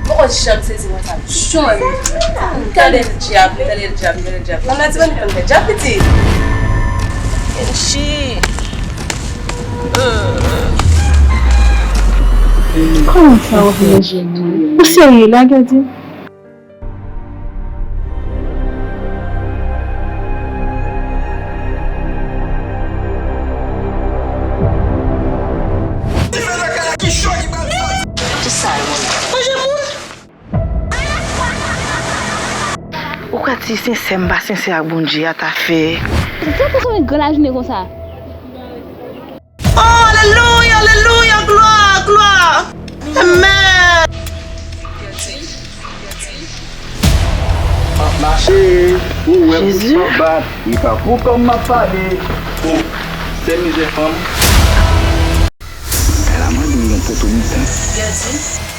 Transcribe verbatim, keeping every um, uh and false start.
Poko janm sezi konsa. John. Tande l dyab, tande l dyab, tande l dyab. Manman di mwen li konn fè dyab pitit. Angie. Kòman sa w ap manje mwen? Ou serye la, Gady? Ou ka di sensè m pa sensè ak Bondye a ta fè. Sa konsa yon gran lajounen konsa. Oh, alelouya, alelouya, glwa, glwa. Amen. M ap mache, ou wè pou m ap bat, e pa pou kòm m ap pale. Oh, se mizè fanm. Kay la mande yon poto mitan.